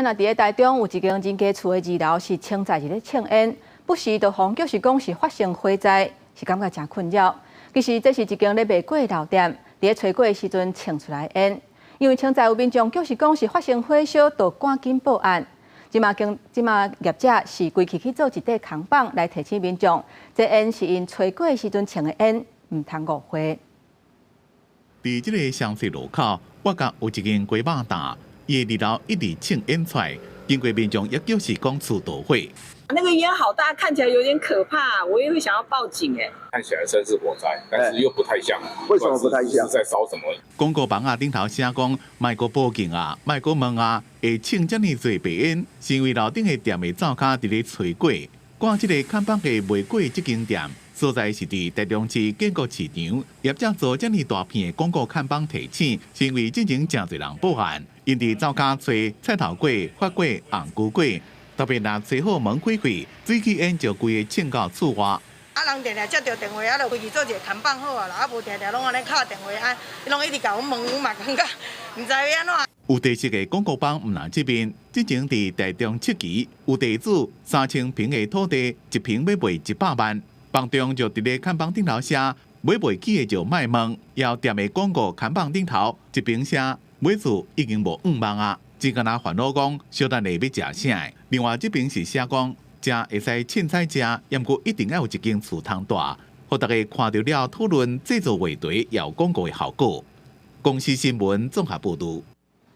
若佇咧台中有一間人家厝的二樓是穿在佇咧衝煙，不時就予人叫是講是發生火災，是感覺誠困擾。其實這是一間咧賣粿的老店，佇咧炊粿的時陣衝出來煙，因為穿在有民眾叫是講是發生火燒，就趕緊報案。這馬經這馬業者是規氣去做一塊扛棒來提醒民眾，這煙是𪜶炊粿的時陣衝的煙，毋通誤會。佇這个雙溪路口，我覺有一間雞肉店，伊的二樓一直衝煙出來，經過民眾也叫是講厝著火。那個煙好大，看起來有點可怕，我也會想要報警誒。看起來算是火災，但是又不太像。為什麼不太像？是在燒什麼？廣告板仔頂頭寫講，莫閣報警啊，莫閣問啊，會衝遮爾濟白煙，是因為樓頂的店的灶跤佇咧炊粿。掛這个看板的賣粿這間店，所在是佇台中市建國市場，業者做遮爾大片的廣告看板提醒，是因為進前誠濟人報案，𪜶佇灶跤炊菜頭粿、發粿、紅龜粿，特別若炊好門開開，水氣煙就規个衝到厝外。啊，人定定接著電話，啊，就規氣做一个看板好啊啦，啊無定定攏按呢敲電話啊，攏一直共阮問，阮嘛感覺毋知欲按怎。有特色的廣告板毋但這邊，之前佇台中七期有地主3000坪的土地，一坪欲賣100萬，房東就佇咧看板頂頭寫買袂起的就莫問，猶踮的廣告看板頂頭一邊寫買厝已經無五萬啊，只干焦煩惱講小等下欲食啥？另外這邊是寫講食會使凊彩食，毋過一定愛有一間厝通蹛，予大家看著了討論製造話題，有廣告的效果。公視新聞綜合報導。